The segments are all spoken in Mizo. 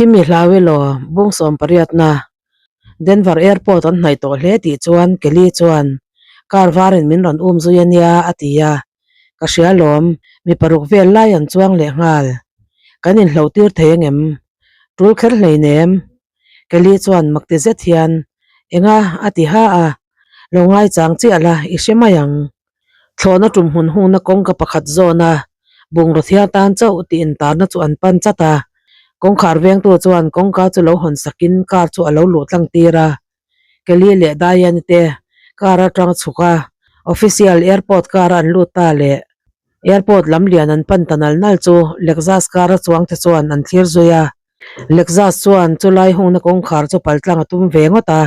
Thim i hlau elaw bung sawm pariatna Denver Airport an hnaih tawh hle tih chuan Kelly chuan car varin min rawn um zui a nia a ti a, ka hria lawm mi paruk vel lai an chuang leh nghal. Kan inhloh tir thei angem? Tul kher hleinem. Kelly chuan makti zet hian enga a ti ha a, lo ngaichang chiah la i hre mai ang. Thlawhna tum hmun hungna kawngka pakhat zawn a, bungraw thiar tan chauh tih intarna chu an pan chat a. Kawngkhar vengtu chuan kawngka chu lo hawn sakin car chu a lo luh tlang tir a. Kelly leh Diane te car atang chhuk a, official airport car a an lut ta leh airport lam lian an pan ta nal nal chu Lexus car a chuang te chuan an thlir zui a. Lexus chuan chulai hungna kawngkhar chu paltlang a tum ve ngawt a,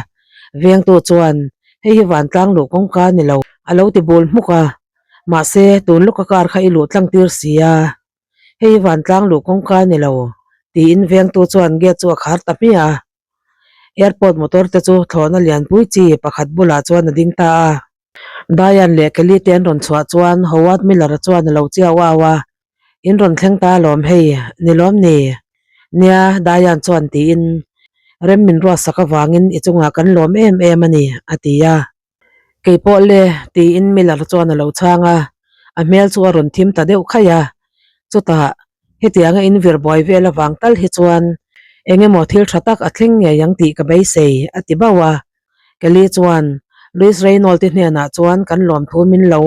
vengtu chuan hei hi vantlang luh kawngka a ni lo a lo ti bul hmuk a, mahse tun lawka car kha i luh tlang tir si a, hei hi vantlang luh kawngka a ni lo tiin vengtu chuan gate chu a khar ta hmiah a. Airport motor te chu thlawhna lianpui chi pakhat bulah chuan a ding ta a. Diane leh Kelly te an rawn chhuah chuan Howard Miller-a chuan a lo chiau au a, In rawn thleng ta alawm hei, ni lawm ni? Nia, Diane chuan tiin, Rem min ruahsak avangin i chungah kan lawm em em a ni, a ti a. Kei pawh le, tiin Miller chuan a lo chhang a, a hmel chu a rawn thim ta deuh khaih a. Chutah, hetianga in vir buai vel avang tal hi chuan eng emaw thil tha tak a thleng ngei ang tih ka beisei, a ti bauh a. Kelly chuan Louis Reynolds te hnenah chuan kan lawmthu min lo.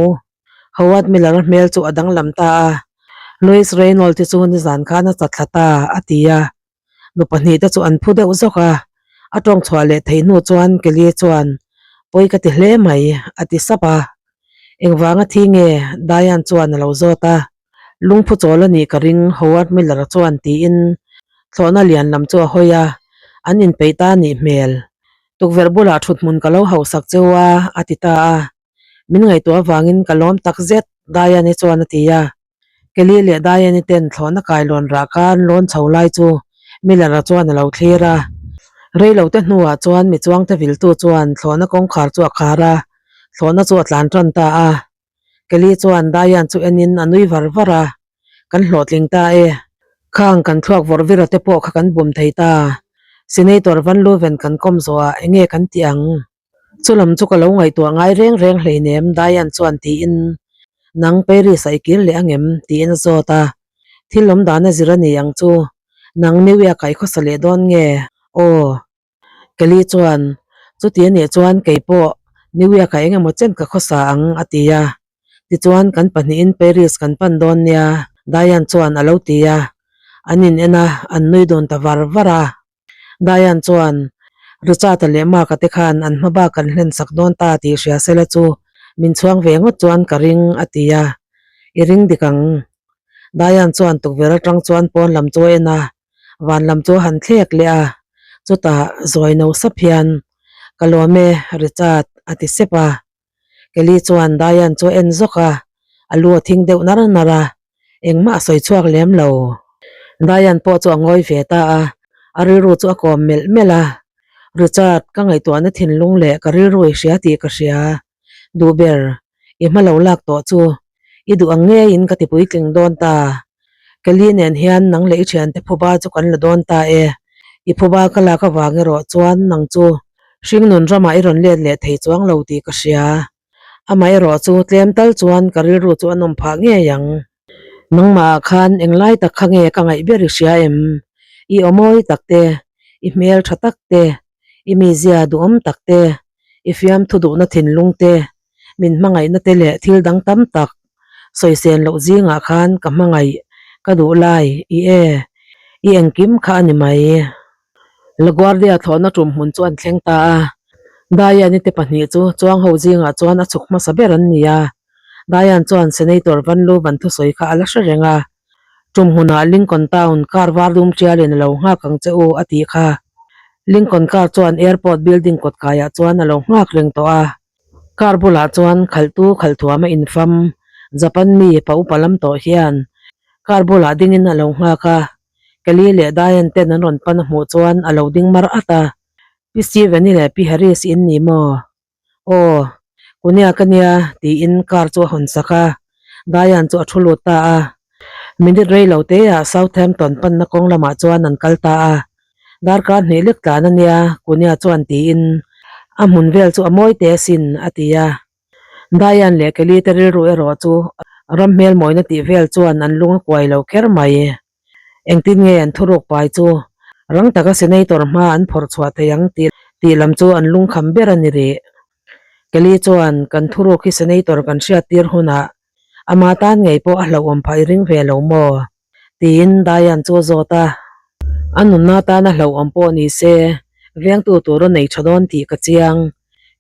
Howard Miller-a hmel chu a danglam ta a, Louis Reynolds te chu nizan khan a chatthla ta, a ti a. Nu pahnih te chu an phu deuh zawk a, a tawng chhuah leh theih hnu chuan Kelly chuan, Pawi ka ti hle mai, a ti sap a. Engvanga thi nge? Diane chuan a lo zawt a. Lungphu chawl a nih ka ring, Howard Miller-a chuan tiin thlawhna lian lam chu a hawi a, an inpeih ta a nih hmel. Tukverh bulah thuthmun ka lo hauhsak cheu a, a ti ta a. Min ngaihtuah avangin ka lawm tak zet, Diane-i chuan a ti a. Kelly leh Diane-i ten thlawhna kailawn rah kha an lawn chho lai chu Miller-a chuan a lo thlir a. Reilote hnuah chuan mi chuangte viltu chuan thlawhna kawngkhar chu a khar a, thlawhna chu a tlan tan ta a. Kelly chuan Diane chu enin a nui var var a, Kan hlawhtling ta e. Khang kan thluak vawrh vira te pawh kha kan bum thei ta. Senator Van Leuven kan kawm zawhah enge kan tih ang? Chulam chu ka lo ngaihtuah ngai reng reng hleinem Diane chuan tiin, Nang Paris ah i kir leh angem? tiin a zawt a. Thil awm dan a zir a ni ang chu. Nang New York ah i khawsa leh dawn nge? Aw. Kelly chuan, Chuti a nih chuan kei pawh New York ah eng emaw chen ka khawsa ang, a ti a. Tichuan kan pahnihin Paris kan pan dawn nia, Diane chuan a lo ti a. An in en a, an nui dawn ta var var a. Diane chuan, Richard-a leh Mark-a te khan an hma bak an hlen sak dawn ta tih hria sela chu min chhuang ve ngawt chuan ka ring, a ti a. I ring dik ang. Diane chuan tukverh atang chuan pawn lam chu a en a, van lam chu a han thlek leh a, chutah zawi no sap hian, Ka lawm e, Richard, a ti sep a. Kelly chuan Diane chu a en zawk a, a lu a thing deuh nar nar a, engmah a sawi chhuak lem lo. Diane pawh chu a ngawi ve ta a, a rilru chu a kawm melh melh a, Richard, ka ngaihtuahna thinlung leh ka rilru i hria tih ka hria. Duh ber, i hma lo lak tawh chu i duh ang ngeiin ka ti puitling dawn ta. Kelly nen hian nang leh i thiante phuba chu kan la dawn ta e. I phuba ka lak avang erawh chuan nang chu hringnun ramah i rawn let leh thei chuang lo tih ka hria. Amaherawh chu tlem tal chuan ka rilru chu a nawm phah ngei ang. Nangmah ah khan englai tak kha nge ka ngaih ber i hria em? I awmawi tak te, i hmel tha tak te, i mizia duhawm tak te, i fiamthu duhna thinlung te, min hmangaihna te leh thil dang tam tak sawisên loh zingah khan ka hmangaih ka duh lai i e, i engkim kha a ni mai. LaGuardia thlawhna tum hmun chu an thleng ta a, Diane-i te pahnih chu chuang ho zingah chuan a chhuk hmasa ber an ni a. Diane chuan Senator Van Leuven thusawi kha a la hre reng a, Tum hmunah Lincoln Town car var dum tialin a lo nghak ang che u a tih kha. Lincoln car chuan airport building kawt kaiah chuan a lo nghak reng tawh a. Car bulah chuan khalhtu khalhthuam a infam. Japan mi pa upa lam tawh hian car bulah dingin a lo nghak a. Kelly leh Diane ten an rawn pan a hmuh chuan a lo ding mar at a. Pi Steven-i leh Pi Harris in ni maw? Aw, Kunia ka nia tiin car chu a hawn sak a, Diane chu a thu lut ta a. Minute rei lo te ah Southampton panna kawng lamah chuan an kal ta a. Darkar hnih lek tlan a nia, Kunia chuan tiin a hmun vel chu a mawi teh asin, a ti a. Diane leh Kelly te rilru erawh chu ram hmel mawina tih vel chuan an lung a kuai lo kher mai. Engtin nge an thuruk pai chu rang taka Senator hma an phawrh chhuah thei ang tih tih lam chu an lungkham ber a ni rih. Kelly chuan kan thuruk hi Senator kan hriattir hunah ama tan ngei pawh a hlauhawm phah i ring ve lo maw? Tiin Diane chu a zawt a. A nunna tana hlauhawm pawh ni se vengtu tur a nei tha dawn tih ka chiang.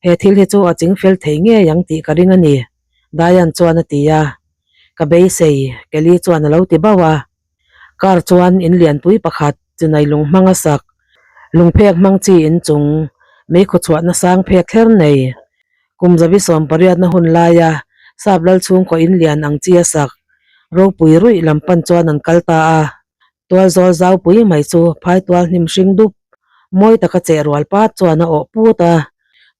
He thil hi chu a chingfel thei ngei ang tih ka ring a ni, Diane chuan a ti a. Ka beisei, Kelly chuan a lo ti bauh a. Car chuan in lianpui pakhat chinai lung hmang a sak, lungphek hmang chi inchung, meikhaw chhuahna sang phek thler nei. Kum zabi 18na hun laia sap lal chhungkaw in lian ang chi a sak, ropui ruih lam pan chuan an kal ta a. Tual zawl zau pui mai chu phai tual hnim hring dup mawi taka cheh rual pat chuan a awh put a.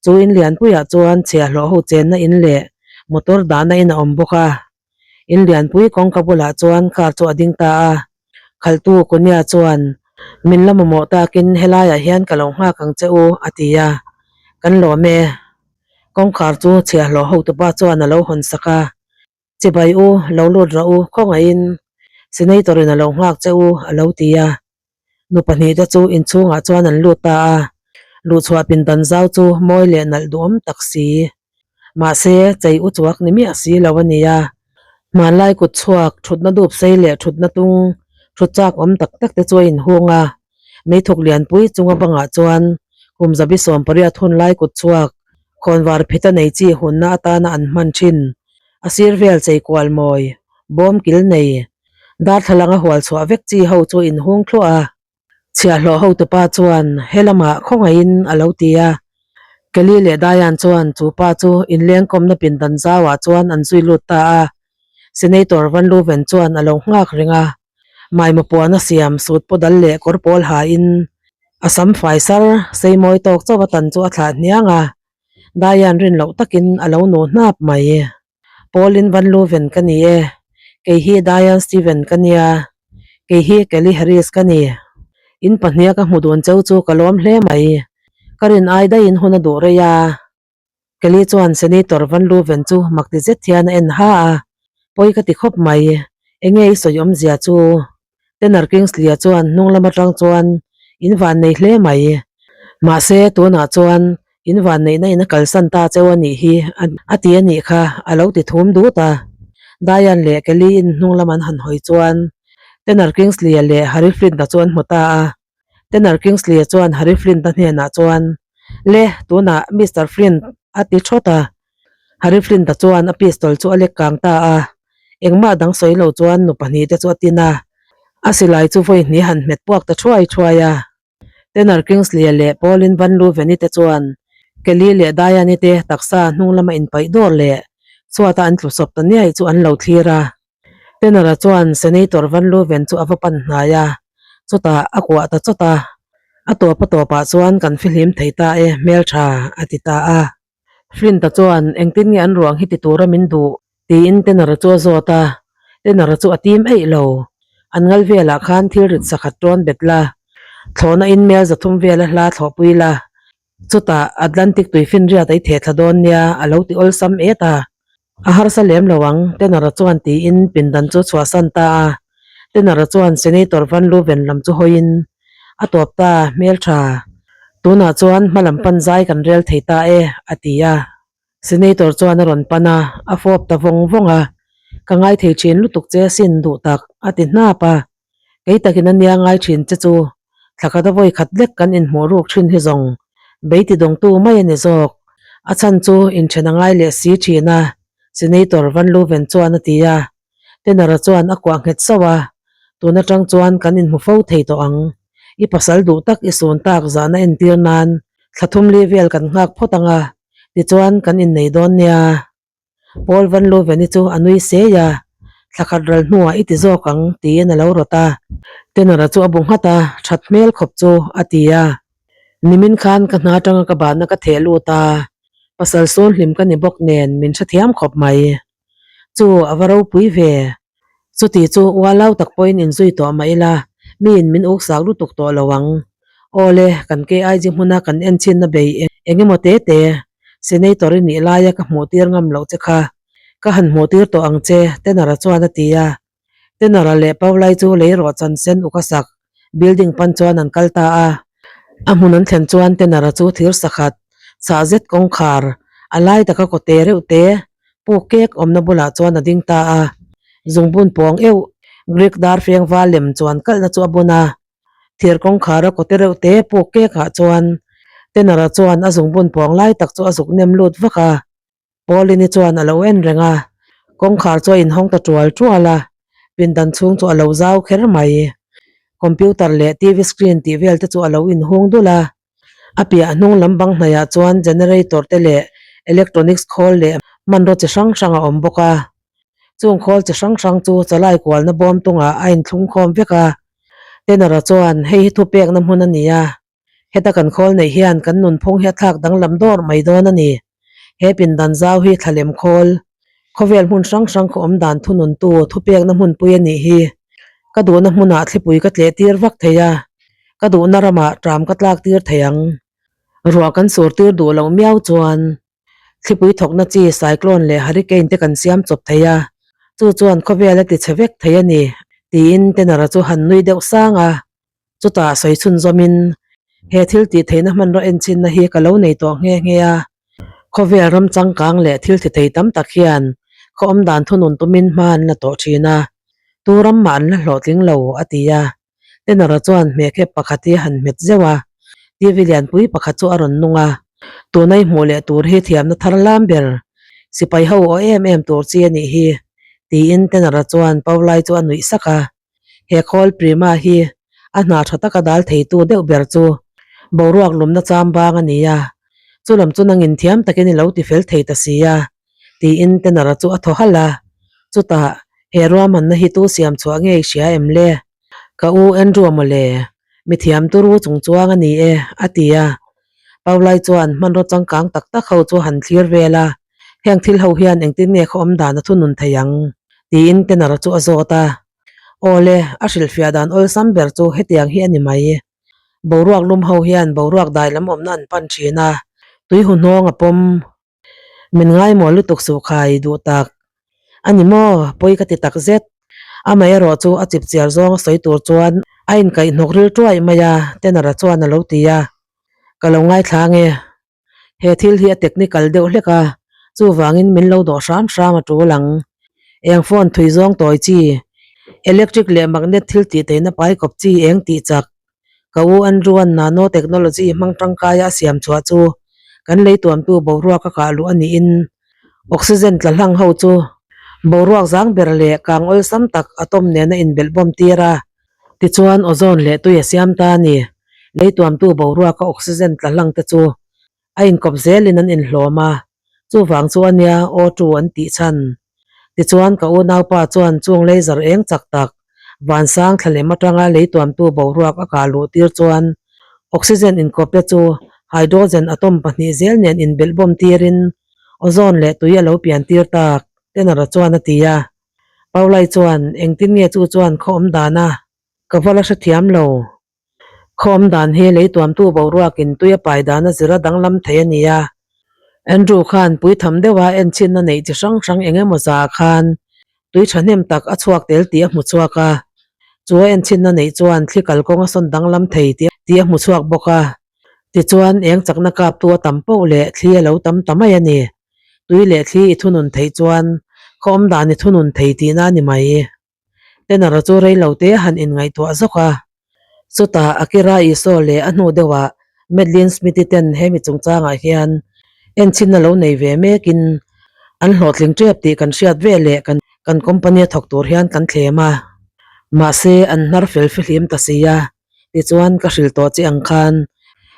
Chu in lianpuiah chuan chhiahhlawh ho chenna in leh motor dahna in a awm bawk a. In lianpui kawngka bulah chuan car chu a ding ta a. Khaltu Kunia chuan, Min la mamawh takin helaiah hian ka lo nghak ang che u, a ti a. Kan lawm e. Kawngkhar chu chhiahhlawh hotupa chuan a lo hawn sak a. Chibai u, lo lut rawh u, khawngaihin Senator in a lo nghak che u, a lo ti a. Nu pahnihte chu inchhungah chuan an lut ta a, luhchhuah pindan zau chu mawi leh nalh duhawm tak si. Mahse, chei u chuak ni miah si lo a ni a. Hmanlai kut chhuak, thutna dup sei leh thutna tung, thut chak awm tak tak te chu a inhung a. Meithuk lianpui chunga bangah chuan kum zabi 18 hun lai kut chhuak, khawnvar phita nei chi hunna atana an hman thin. A sir vel chei kual mawi, bawm kil nei, darthlalang a hual chhuah vek chi ho chu inhung thluah a. Chhiahhlawh hotupa chuan he lamah khawngaihin a lo ti a. Kelly leh Diane chuan chu pa chu inlengkawmna pindan zauah chuan an zui lut ta a. Senator Van Leuven chuan a lo nghak reng a. Maima puan a siam sut paw dal leh kawr pawl hain a sam fai sar sei mawi tawk chauh a tan chu a thlah hniang a. Diane rin loh takin a lo nu hnap mai. Pauline Van Leuven ka ni e. Kei hi Diane Steven ka nia. Kei hi Kelly Harris ka ni. In pahniha ka hmu dun cheu chu ka lawm hle mai. Ka rin ai daihin hun a duh rei a. Kelly chuan Senator Van Leuven chu mak ti zet hian a en ha a. Pawi ka ti khawp mai. Enge i sawi awmzia chu? Tanner Kingsley-a chuan hnung lam atang chuan in van nei hle mai. Mahse, tunah chuan in van neihna in a kalsan ta cheu a nih hi a ti a nih kha a lo ti thum dut a. Diane leh Kelly-in hnung lam an han hawi chuan Tanner Kingsley-a leh Harry Flint-a chu an hmu ta a. Tanner Kingsley-a chuan Harry Flint-a hnenah chuan, Le, tunah Mister Flint a ti thawt a. Harry Flint-a chuan a pistol chu a lek kang ta a. Engmah dang sawi lo chuan nu pahnihte chu a tin a. A silai chu vawi hnih han hmet puak ta thuai thuai a. Tanner Kingsley-a leh Pauline Van Leuven-i te chuan Kelly leh Diane-i te taksa hnung lama inpaih dawr leh chhuata an tlu sawp ta niaih chu an lo thlir a. Tanner-a chuan Senator Van Leuven chu a va pan hnai a, chutah a kuah ta chawt a. A tawp a tawpah chuan kan fihlim thei ta e, hmeltha, a ti ta a. Flint-a chuan engtin nge an ruang hi ti tura min duh? tiin Tanner-a chu a zawt a. Tanner-a chu a tim eih lo. An ngal velah khan thil rit sakhat tawn bet la, thlawhna in mel 300 vela hla thlawhpui la, chutah Atlantic tuifinriat a i theh thla dawn nia a lo ti awlsam et a. A harsa lem lo ang, Tanner-a chuan tiin pindan chu chhuahsan ta a. Tanner-a chuan Senator Van Leuven lam chu hawiin a tawp ta, hmeltha. Tunah chuan hma lam pan zai kan rel thei ta e, a ti a. Senator chuan a rawn pan a, a fawp ta vawng vawng a. Ka ngai thei thin lutuk che asin duh tak, a ti hnap a. Kei takin a nia ngai thin che chu, thla khat a vawi khat lek kan inhmuh ruk thin hi zawng bei ti dawngtu mai a ni zawk. A chhan chu inthen a ngai leh si thin a, Senator Van Leuven chuan a ti a. Tenor-a chuan a kuah nghet sauh a, Tun atang chuan kan inhmu fo thei tawh ang. I pasal duh tak i sun tak zahna entir nan thla thum li vel kan nghak phawt ang a, tichuan kan innei dawn nia. Paul Van Leuven-i chu a nui sei a, Thla khat ral hnuah i ti zawk ang, tiin a lo rawt a. Tenor-a chu a bu nghat a, That hmel khawp chu, a ti a. Nimin khan ka hna atanga ka banna ka theh lut a, pasal sawn hlim ka ni bawk nen min hrethiam khawp mai. Chu a va ropui ve. Chuti chu ualau tak pawhin inzui tawh mah ila, miin min uksak lutuk tawh lo ang. Awle, kan KIG hmuna kan enchhinna bei eng emaw te te, Senator i nih laia ka hmuh tir ngam loh che kha, ka han hmuh tir tawh ang che, Tenor-a chuan a ti a. Tenor-a leh Paulai chu lei rawh chan sen uk a sak building pan chuan an kal ta a. A hmun an thlen chuan Tenor-a chu thir sakhat, chhah zet kawngkhar, a lai taka kawte reuh te, puk kek awmna bulah chuan a ding ta a. Zungbun pawng euh, Greek dar feng val lem chuan kalhna chu a bun a. Thir kawngkhar a kawte reuh te puk kek ah chuan Tenor-a chuan a zungbun pawng lai tak chu a zuk nem lut vak a. Pauline-i chuan a lo en reng a, kawngkhar chu a inhawng ta tual tual a, pindan chhung chu a lo zau kher mai. Computer leh TV screen tih vel te chu a lo inhung dul a, a piah hnung lam bang hnaihah chuan generator te leh electronics khawl leh hmanraw chi hrang hrang a awm bawk a. Chung khawl chi hrang hrang chu chalai kualna bawm tungah a inthlung khawm vek a. Tenor-a chuan hei hi thupekna hmun a ni a. Heta kan khawl neih hian kan nunphung hi a thlak danglam dawr mai dawn a ni. He pindan zau hi thlalem khawl, khawvel hmun hrang hrang khaw awm dan thununtu thupekna hmunpui a nih hi. Ka duhna hmunah thlipui ka tleh tir vak thei a, ka duhna ramah ṭam ka tlak tir thei ang. Ruah kan sur tir duh loh miau chuan Thlipui thawkna chi cyclone leh hurricane te kan siam chawp thei a, chu chuan khawvel a ti chhe vek thei a ni, tiin Tenor-a chu han nui deuh sang a. Chutah sawi chhunzawmin, He thil tih theihna hmanraw enchinna hi ka lo nei tawh nghe nghe a, khawvel ram changkang leh thil thi thei tam tak hian khaw awm dan thunun tumin hma an la tawh thin a, tu ram mah an la hlawhtling lo, a ti a. Tenor-a chuan hmehkhep pakhat hi a han hmet zeuh a, TV lianpui pakhat chu a rawn nung a, tuna i hmuh leh tur hi thiamna thar lam ber, sipai ho aw em em tur chi a nih hi, tiin Tenor-a chuan Paulai chu a nuih sak a. He khawl Prima hi a hna tha taka dal theitu deuh ber chu boruak lumna cham bang a ni a, chu lam chu nangin thiam takin i lo ti fel thei ta si a, tiin Tenor-a chu a thaw halh a. Chutah, he ruahmanna hi tu siam chhuah ngei hria em le? Ka u Andrew-a mawle, mithiam turu chung chuang a ni e, a ti a. Paulai chuan hmanraw changkang tak tak ho chu han thlir vel a, Heng thil ho hian engtin nge khaw awm dan a thunun thei ang? tiin Tenor-a chu a zawt a. Aw le, a hrilhfiah dan awlsam ber chu hetiang hi a ni mai. Boruak lum ho hian boruak dai lam awmna an pan thin a, tui hu hnawng a pawm. Min ngaimawh lutuk suh khai duh tak. A ni maw? Pawi ka ti tak zet. Amaherawh chu a chipchiar zawng a sawi tur chuan a inkaihhnawk ril tuaih mai a, Tenor-a chuan a lo ti a. Ka lo ngaithla ange. He thil hi a technical deuh hlek a, chuvangin min lo dawh hram hram a tul ang. Eng phone thui zawng tawi chi, electric leh magnet thil tih theihna pai kawp chi eng tih chak. Ka u Andrew-a'n nano technology hmang tangkaia a siam chhuah chu kan lei tuamtu boruak a kah luh a niin oxygen tla hlang ho chu boruak zang ber leh kang awlsam tak atom nena inbelh bawm tir a. Tichuan ozone leh tui a siam ta a ni. Lei tuamtu boruaka oxygen tla hlang te chu a inkawp zelin an inhlawm a, chuvang chu a nia O2 an tih chhan. Tichuan ka unaupa chuan chung laser eng chak tak vansang thlalem atanga lei tuamtu boruak a kah luh tir chuan oxygen inkawp te chu hydrogen atom pahnih zel nen inbelh bawm tirin ozone leh tui a lo pian tir tak, Tenor-a chuan a ti a. Paulai chuan, Engtin nge chu chuan khaw awm dan a? Ka va la hrethiam lo. Khaw awm dan hi lei tuamtu boruakin tui a pai dan a zir a danglam thei a ni a. Andrew khan puitham deuha enchhinna neih chi hrang hrang eng emaw zah khan tui thahnem tak a chhuak tel tih a hmu chhuak a. Chu a enchhinna neih chuan thli kalkawng a sawn danglam thei tih a hmu chhuak bawk a. Tichuan eng chakna kaptu a tam poh leh thli a lo tam ta mai a ni. Tui leh thli i thunun theih chuan khaw awm dan i thunun thei tihna a ni mai. Tenor-a chu rei lo te han inngaihtuah zawk a. Chutah Akira Iso leh a hnu deuhah Madeline Smith-i ten he mi chungchangah hian enchhinna lo nei ve mekin an hlawhtling tep tih kan hriat ve leh kan company a thawk tur hian kan thlem a. Mahse an hnar fel fihlim ta si a. Tichuan, ka hrilh tawh che ang khan,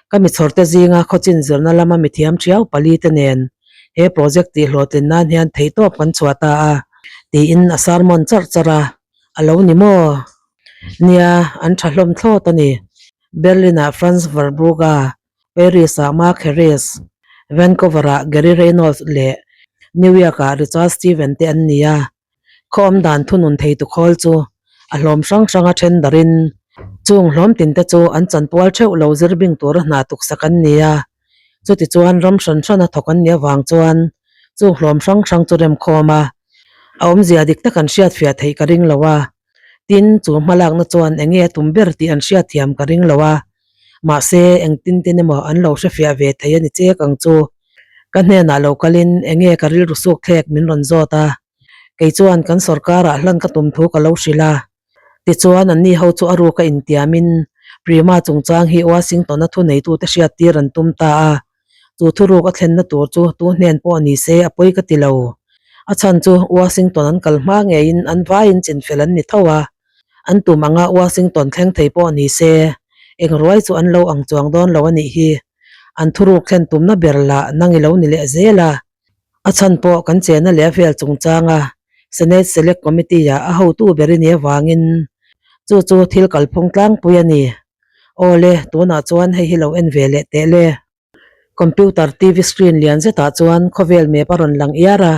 ka michhawrte zinga khawchin zirna lama mithiam thiau pali te nen he project tih hlawhtlin nan hian theihtawp kan chhuah ta a, tiin a sermon charh charh a, a lo ni maw? Nia, an tha hlawm thlawt a ni. Berlin-ah Franz Verbrugge, Paris-ah Mark Harris, Vancouver-ah Gary Reynolds leh New York-ah Richard Steven te an ni a. Khaw awm dan thunun thei tu khawl chu a hlawm hrang hranga then darin Chung hlawm tinte chu an chanpual theuh lo zir bing tura hna tuksak an ni a, chutichuan ram hran hrana thawk an nih avang chuan chung hlawm hrang hrang chu remkhawm a, a awmzia dik tak an hriatfiah theih ka ring lo a. Tin, chu hmalakna chuan eng nge a tum ber tih an hriatthiam ka ring lo a, mahse engtin tin emaw an lo hrefiah ve thei a ni chek ang chu. Ka hnenah lo kalin eng nge ka rilru suk thlek min rawn zawt a, kei chuan kan sorkarah hlan ka tum thu ka lo hrilh a. Tichuan, anni ho chu a ruka intiamin Prima chungchang hi Washington-a thuneitute hriattir an tum ta a. Chu thuruk a thlenna tur chu tu hnen pawh ni se a pawi ka ti lo. A chhan chu Washington an kal hma ngeiin an vaiin chinfel an ni tho a. An tum anga Washington thleng thei pawh ni se eng ruai chu an lo ang chuang dawn lo a nih hi. An thuruk thlen tumna ber lah nang i lo ni leh zel a. A chhan pawh kan chenna leh a vel chungchanga Senate Select Committee-ah a hotu ber i nih avangin chu chu thil kalphung tlangpui a ni. Aw le, tunah chuan hei hi lo en ve leh teh le. Computer TV screen lian zetah chuan khawvel map a rawn lang iar a,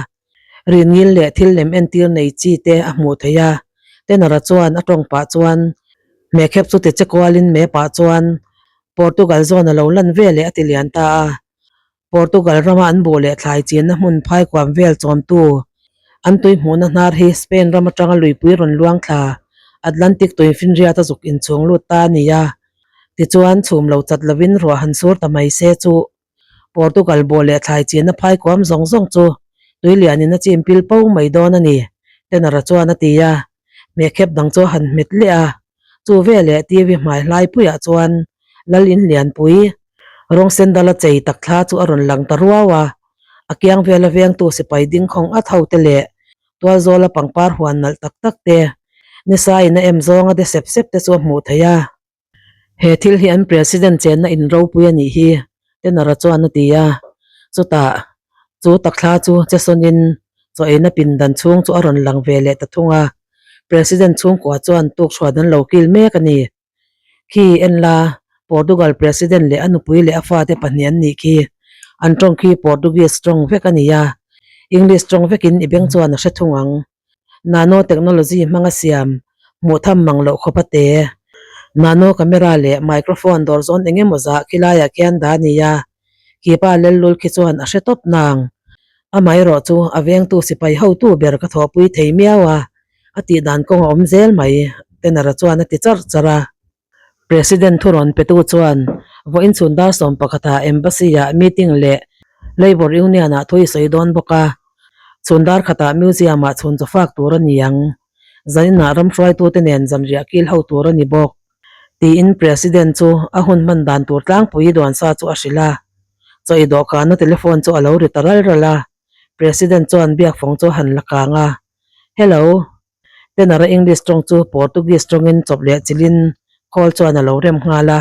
rinngil leh thil lem entir nei chi te a hmuh theih a. Tenor-a chuan a tawng pah chuan hmehkhep chu ti che kualin map ah chuan Portugal zawn a lo lan ve leh a ti lian ta a. Portugal rama an buh leh thlai chinna hmun phai kuam vel chawmtu an tui hmuhna hnar hi Spain ram atanga luipui rawn luang thla Atlantic tuifinriat a zuk inchhung lut ta a ni a. Tichuan, chhum lo chat lovin ruah han sur ta mai se chu Portugal buh leh thlai chinna phai kuam zawng zawng chu tui lianin a chim pil po mai dawn a ni, Tenor-a chuan a ti a. Hmehkhep dang chu a han hmet leh a. Chu veleh TV hmai hlai puiah chuan Lal in lianpui rawng sendal a chei tak thla chu a rawn lang ta ruau a, a kiang vela vengtu sipai ding khawng at ho te leh tualzawla pangpar huan nalh tak tak te, nisa in a em zawnga de sep sep te chu a hmuh theih a. He thil hi an President chenna in ropui a nih hi, Tenor-a chuan a ti a. Chutah, chu takthla chu che sawnin chaw eina pindan chhung chu a rawn lang ve leh ta thung a. President chhungkua chuan tukhruat an lo kil mek a ni. Khi en la, Portugal President leh a nupui leh a fate pahnih an nih khi. An tawng khi Portuguese tawng vek a ni a, English tawng vekin i beng chuan a hre thung ang. Nano technology hmanga siam hmuh tham mang loh khawp a te. Nano camera leh microphone dawr zawn eng emaw zah khi laiah khian dah a ni a, khipa lellul khi chuan a hre tawp nang. Amaherawh chu a vengtu sipai hotu ber ka thawhpui thei miau a, a tih dan kawng a awm zel mai, Tenor-a chuan a ti charh charh a. President thu rawn petu chuan vawiin chhun dar 11 ah Embassy-ah meeting leh Labour Union-ah thu i sawi dawn bawk a, chhun dar khatah Museum-ah chhun chaw fak tur a ni ang. Zaninah ram hruaitute nen zanriah kil ho tur a ni bawk, tiin President chu a hun hman dan tur tlangpui duansa chu a hrilh a. Chaw i dawhkana telephone chu a lo ri ta ral ral a, President chuan biakfawng chu a han la kang a, Hello. Tenor-a English tawng chu Portuguese tawngin chawp leh chilhin call chuan a lo rem nghal a.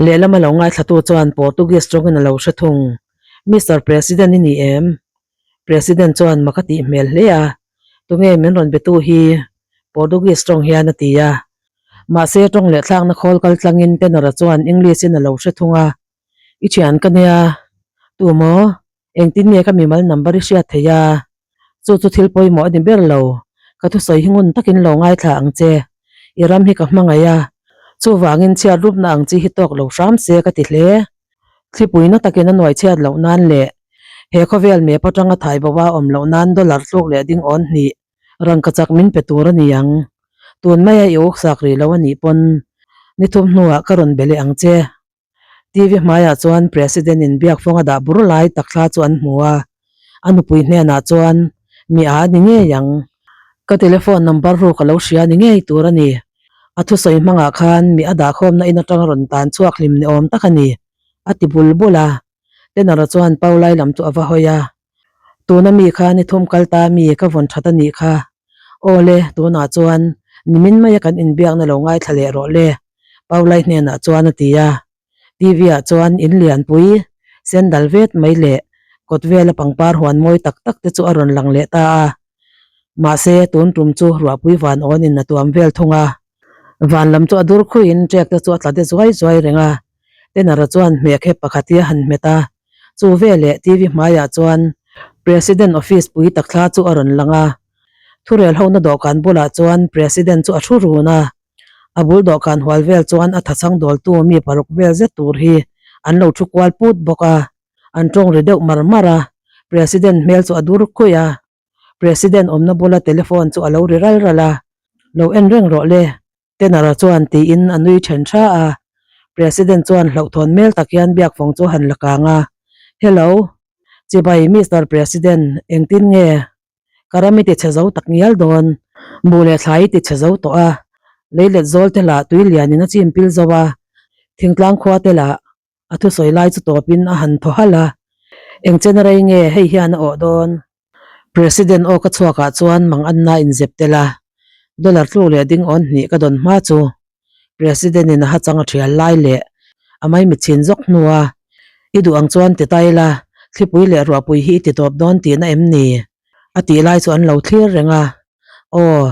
Lehlam a lo ngaithlatu chuan Portuguese tawngin a lo hre thung. Mister President i ni em? President chuan mak a tih hmel hle a. Tunge min rawn betu hi? Portuguese tawng hian a ti a. Mahse tawng leh thlakna khawl kal tlangin Tenor-a chuan English-in a lo hre thung a. I thian ka nia. Tu maw? Engtin nge ka mimal number i hriat theih a? Chu chu thil pawimawh a ni ber lo. Ka thusawi hi ngun takin lo ngaithla ang che. I ram hi ka hmangaih a, chuvangin chhiat rupna ang chi hi tawk lo hram se ka ti hle. Thlipuina takin a nuai chhiat loh nan leh he khawvel map atanga thai bo a awm loh nan dollar tluk leh ding awn hnih rangka chak min pe tur a ni ang. Tun maia i uksak rih lo a nih pawn ni thum hnuah ka rawn be leh ang che. TV hmaiah chuan President in biakfawng a dah bur lai tak thla chu an hmu a, a nupui hnenah chuan, Mi a ni ngei ang. Ka telephone number ru ka lo hria ni ngei tur a ni. A thusawi hmangah khan mi a dahkhawmna in atanga rawn tan chhuak hlim ni awm tak a ni, a ti bul bul a. Tenor-a chuan Paulai lam chu a va hawi a. Tuna mi kha ni thum kal ta mi ka vawn that a nih kha. Aw le, tunah chuan nimin maia kan inbiakna lo ngaithla leh rawh le, Paulai hnenah chuan a ti a. TV ah chuan in lianpui, sendal vet mai leh kawt vela pangpar huan mawi tak tak te chu a rawn lang leh ta a. Mahse, tun tum chu ruahpui van awnin a tuam vel thung a. Van lam chu a dur khuiin ṭek te chu a tla de zuai zuai reng a. Tenor-a chuan hmehkhep pakhat hi a han hmet a. Chu veleh TV hmaiah chuan President office pui tak thla chu a rawn lang a. Thurel hona dawhkan bulah chuan President chu a thu run a. A bul dawhkan hual vel chuan a thachhang dawltu mi paruk vel zet tur hi an lo thu kual put bawk a, an tawng ri deuh mar mar a, President hmel chu a dur khuih a, President awmna bula telephone chu a lo ri ral ral a, Lo en reng rawh le, Tenor-a chuan tiin a nui then tha a, President chuan hlauhthawn hmel tak hian biakfawng chu a han la kang a, Hello, chibai Mister President, engtin nge? Ka ram i ti chhe zo tak ngial dawn, buh leh thlai i ti chhe zo tawh a, lei let zawl te lah tui lianin a chim pil zo a, thingtlang khua te lah a thusawi lai chu tawpin a han thaw halh a, eng chen rei nge hei hian a awh dawn? President aw ka chhuakah chuan mang anna inzep tel a, dollar tluk leh ding awn hnih ka dawn hma chu President in a hachang a thial lai leh a maimit chhin zawk hnua i duh ang chuan ti ta ila, thlipui leh ruahpui hi i ti tawp dawn tihna em ni? A tih lai chu an lo thlir reng a, Aw,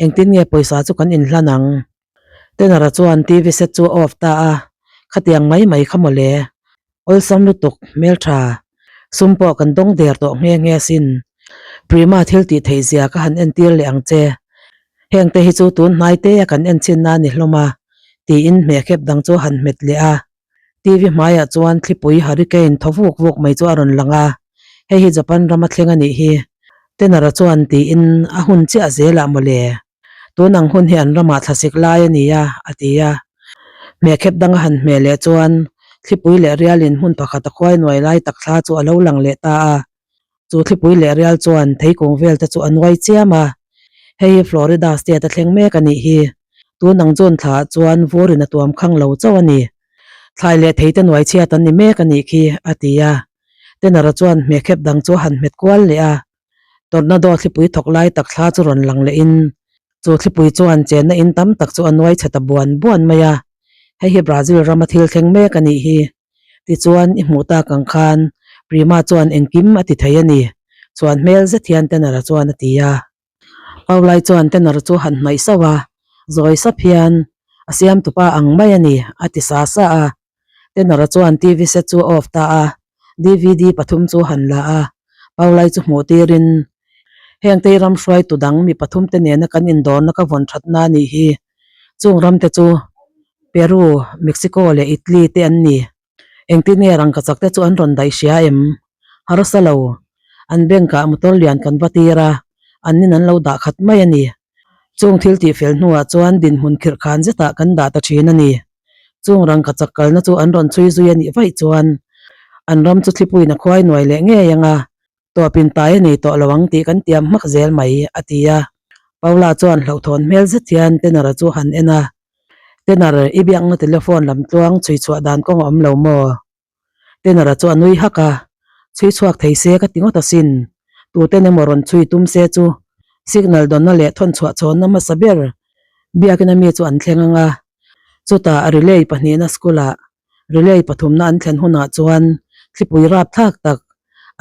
engtin nge pawisa chu kan inhlan ang? Tenor-a chuan TV set chu a off ta a, Khatiang mai mai kha mawle, awlsam lutuk, hmeltha, sum pawh kan dawng der tawh nghe nghe asin. Prima thil tih theih zia ka han entir leh ang che. Heng te hi chu tun hnai te a kan en chin a ni hlawm a, tiin hmehkhep dang chu a han hmet leh a. TV hmaiah chuan thlipui hurricane thaw vuk vuk mai chu a rawn lang a, hei hi Japan rama thleng a nih hi, Tenor-a chuan tiin a hun chiah zelah mawle. Tun ang hun hi an ramah thlasik lai a ni a, a ti a. Hmehkhep dang a han hmeh leh chuan thlipui leh rialin hmun pakhat a khuai nuai lai tak thla chu a lo lang leh ta a. Chu thlipui leh rial chuan theikung vel te chu a nuai chiam a. Hei hi Florida state a thleng mek a nih hi. Tun ang June thlaah chuan vurin a tuam khang lo chauh a ni. Thlai leh theite nuai chhiat an ni mek a nih khi, a ti a. Tenor-a chuan hmehkhep dang chu a han hmet kual leh a. Tornado thlipui thawk lai tak thla chu rawn lang leh in chu thlipui chuan chenna in tam tak chu a nuai chhe ta buan buan mai a, hei hi Brazil rama thil thleng mek a nih hi. Tichuan i hmuh tak ang khan Prima chuan engkim a ti thei a ni, chuan hmel zet hian Tenor-a chuan a ti a. Paulai chuan Tenor chu han hnaih sauh a, zawi sap hian a siamtupa ang mai a ni a ti sa sa a. Tenor-a chuan TV set chu a off ta a, DVD pathum chu han la a, Paulai chu hmuh tirin, Heng tei ram hruaitu dang mi pathum te nena kan indawrna ka vawn thatna a nih hi. Chung ram te chu Peru, Mexico leh Italy te an ni. Engtin nge rangkachak te chu an rawn daih hria em? Harsa lo. An bank ah motor lian kan va tir a, an nin an lo dah khat mai a ni. Chung thil tih fel hnuah chuan dinhmun khirh khan zetah kan dah ta thin a ni. Chung rangkachak kalna chu an rawn chhui zui a nih vaih chuan an ram chu thlipuiin a khuai nuai leh ngei ang a, tawpin tai a nei tawh lo ang tih kan tiam hmak zel mai, a ti a. Paula chuan hlauhthawn hmel zet hian Tenor-a chu han en a, Tenor, i biakna telephone lam tluang chhui chhuah dan kawng a awm lo maw? Tenor-a chu a nui hak a, Chhui chhuak thei se ka ti ngawt asin. Tuten emaw rawn chhui tum se chu signal dawnna leh thawn chhuah chhawnna hmasa ber biakina mi chu an thleng ang a. Chutah relay pahnihna school-ah relay pathumna an thlen hunah chuan thlipui rapthlak tak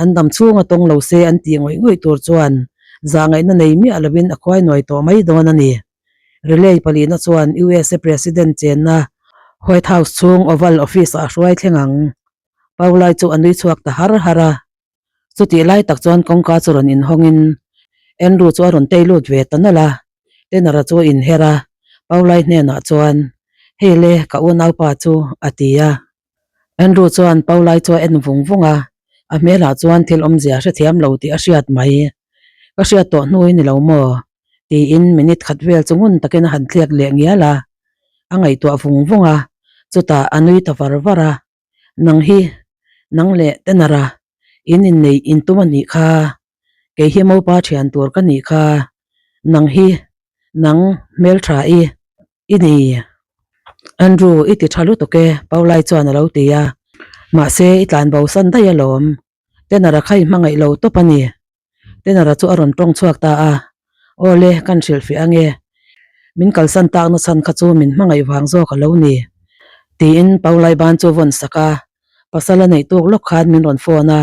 an dam chhunga tawng lo se an tih ngawih ngawih tur chuan zahngaihna nei miah lovin a khuai nuai tawh mai dawn a ni. Relay palihna chuan USA President chenna White House chhung Oval Office-ah a hruai thleng ang. Paulai chu a nui chhuak ta har har a. Chutih lai tak chuan kawngka chu rawn inhawngin Andrew chu a rawn tei lut ve ta nawlh a. Tenor-a chu a inher a, Paulai hnenah chuan, Hei le, ka unaupa chu, a ti a. Andrew chuan Paulai chu a en vung vung a, a hmelah chuan thil awmzia hrethiam lo tih a hriat mai. Ka hriat tawh hnu i ni lo maw? tiin minute khat vel chu ngun takin a han thlek leh ngial a, a ngaihtuah vung vung a, chutah a nui ta var var a, Nang hi, nang leh Tenor-a, in inneih in tum a nih kha, kei hi mopa thian tur ka nih kha, nang hi, nang hmeltha i, i ni. Andrew, i ti tha lutuk e, Paulai chuan a lo ti a, mahse i tlanbo san daih alawm, Tenor-a kha i hmangaih lo tawp a ni. Tenor-a chu a rawn tawng chhuak ta a, Aw le, kan hrilhfiah ange. Min kalsan takna chhan kha chu min hmangaih vang zawk a lo ni. Tiin Paulai ban chu vawn sak a, pasal a neih tuk lawk khan min rawn phone a,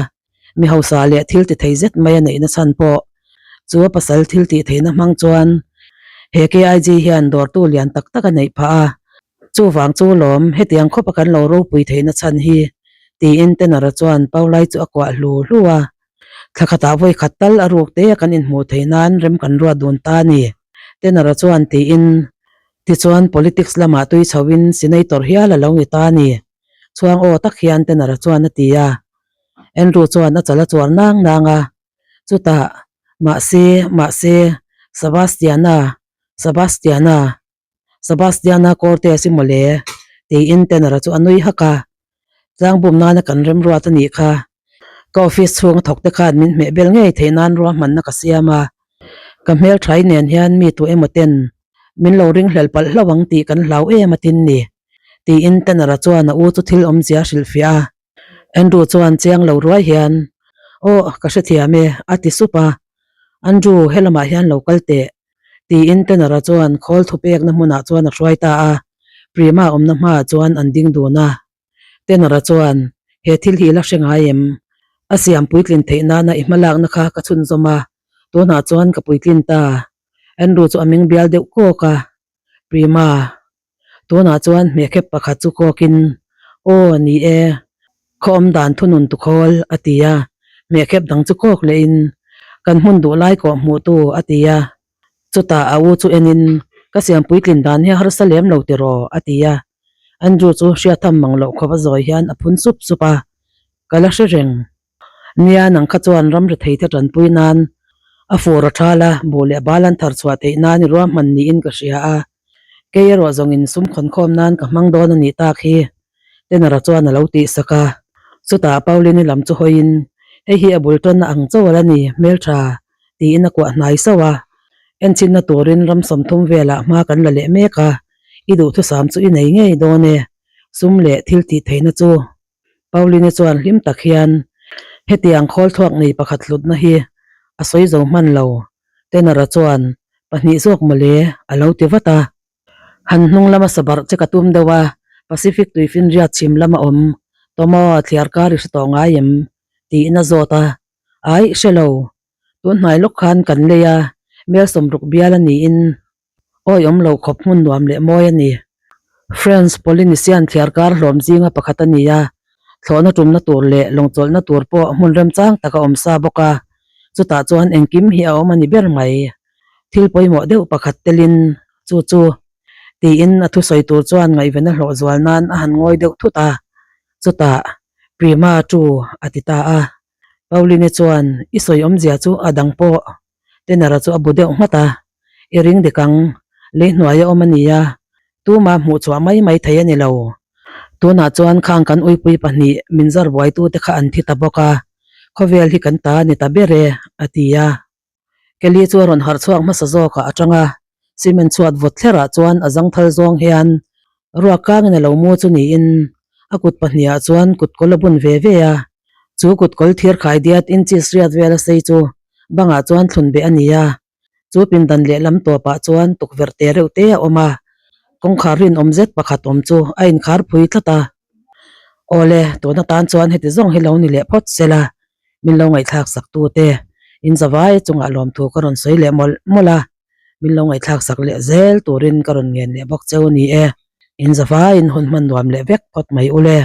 mi hausa leh thil ti thei zet mai a neihna chhan pawh chu a pasal thil tih theihna hmang chuan he KIG hian dawrtu lian tak tak a neih phah a, Chuvang chu lawm, hetiang khawpa kan lo ropui theihna chhan hi, tiin Tenor-a chuan Paulai chu a kuah hlu hlu a. Thla khatah vawi khat tal a ruk te a kan inhmuh theih nan rem kan ruat dun ta a ni, Tenor-a chuan tiin. Tichuan politics lamah tui chhoin senator hial a lo ni ta a ni. Chhuang aw tak hian Tanner-a chuan a ti a. Andrew chuan a chal a chuar nang nang a. Chutah, Mahse, mahse, Sebastiana, Sebastiana, Sebastiana Cortez i mawle, tiin Tanner-a chu a nui hak a. Tlangbum nana kan remruat a nih kha. Ka office chhung a thawk te khan min hmeh bel ngei theih nan ruahmanna ka siam a. Ka hmelthai nen hian mi tu emaw ten min lo ringhlel palh hlauh ang tih kan hlau em a tin ni, tiin Tanner-a chuan a u chu thil awmzia a hrilhfiah a. Andrew chuan chiang lo ruai hian, Aw, ka hrethiam e, a ti sup a. Andrew, helamah hian lo kal teh, tiin Tanner-a chuan khawl thu pekna hmunah chuan a hruai ta a. Prima awmna hmaah chuan an ding dun a. Tanner-a chuan, He thil hi i la hre ngai em? A siam puitlin theih nana i hmalakna kha ka chhunzawm a, tunah chuan ka puitlin ta. Andrew chu a meng bial deuh kawk a. Prima. Tunah chuan hmehkhep pakhat chu kawkin, Aw, ni e, khaw awm dan thunun tu khawl, a ti a. Hmehkhep dang chu kawk lehin, Kan hmun duh lai kawh hmuh tu, a ti a. Chutah a u chu enin, Ka siam puitlin dan hi a harsa lem lo tiraw, a ti a. Andrew chu hriatham mang loh khawp a zawi hian a phun sup sup a, Ka la hre reng. Nia, nang kha chuan ram rethei te tanpui nan a fur a thal a, buh leh bal an thar chhuah theih nan i ruahman niin ka hria a. Kei erawh zawngin sum khawnkhawm nan ka hmang dawn a nih tak hi, Tenor-a chuan a lo tihsak a. Chutah Pauline-i lam chu hawiin, Hei hi a bul tawnna ang chauh a la ni, hmeltha, tiin a kuah hnai sauh a. Enchinna turin ram 30 velah hma kan la leh mek a, i duhthusam chu i nei ngei dawn e, sum leh thil tih theihna chu. Pauline chuan hlim tak hian hetiang khawl thluak nei pakhat hlutna hi a sawi zo hman lo. Tenor-a chuan, Pahnih zawk mawle, a lo ti vat a. Han hnung lama sabarh che ka tum deuh a, Pacific tuifinriat chhim lama awm Tomoa thliar kar i hre tawh ngai em? tiin a zawt a. Aih, hre lo. Tun hnai lawk khan kan lei a, mel 60 bial a niin Awi awm lo khawp hmun nuam leh mawi a ni. French Polynesian thliarkar hlawm zinga pakhat a ni a, thlawhna tumna tur leh lawngchawlhna tur pawh hmun remchang tak a awm sa bawk a, chutah chuan engkim hi a awm a ni ber mai. Thil pawimawh deuh pakhat telin chu chu tiin a thusawi tur chuan ngaihven a hlawh zual nan a han ngawi deuh thut a, chutah Prima chu a ti ta a. Pauline chuan i sawi awmzia chu a dang pawh Tenor-a chu a bu deuh nghat a, I ring dik ang, lei hnuaia awm a nia, tuma hmuh chhuah mai mai thei a ni lo. Tunah chuan khang kan uipui pahnih min zar buaitute kha an thi ta bawk a, khawvel hi kan ta a ni ta ber e, a ti a. Kelly chu a rawn harh chhuak hmasa zawkah a tang a, cement chhuat vawt thlerah chuan a zangthal zawng hian ruak kangin a lo mu chu niin a kut pahniha chuan kutkawl a bun ve ve a, chu kutkawl thir khai diat inches riat vel a sei chu bangah chuan thlun beh a ni a, chu pindan lehlam tawpah chuan tukverh te reuh te a awm a, kawngkhar rinawm zet pakhat awm chu a inkhar phui tlat a. Awle, tun atan chuan heti zawng hi lo ni leh phawt sela, min lo ngaihthlak sak tu te in zavai chungah lawmthu ka rawn sawi leh mawlh mawlh a, min lo ngaihthlak sak leh zel turin ka rawn ngen leh bawk cheu ni e, in zavaiin hun hman nuam leh vek phawt mai ule.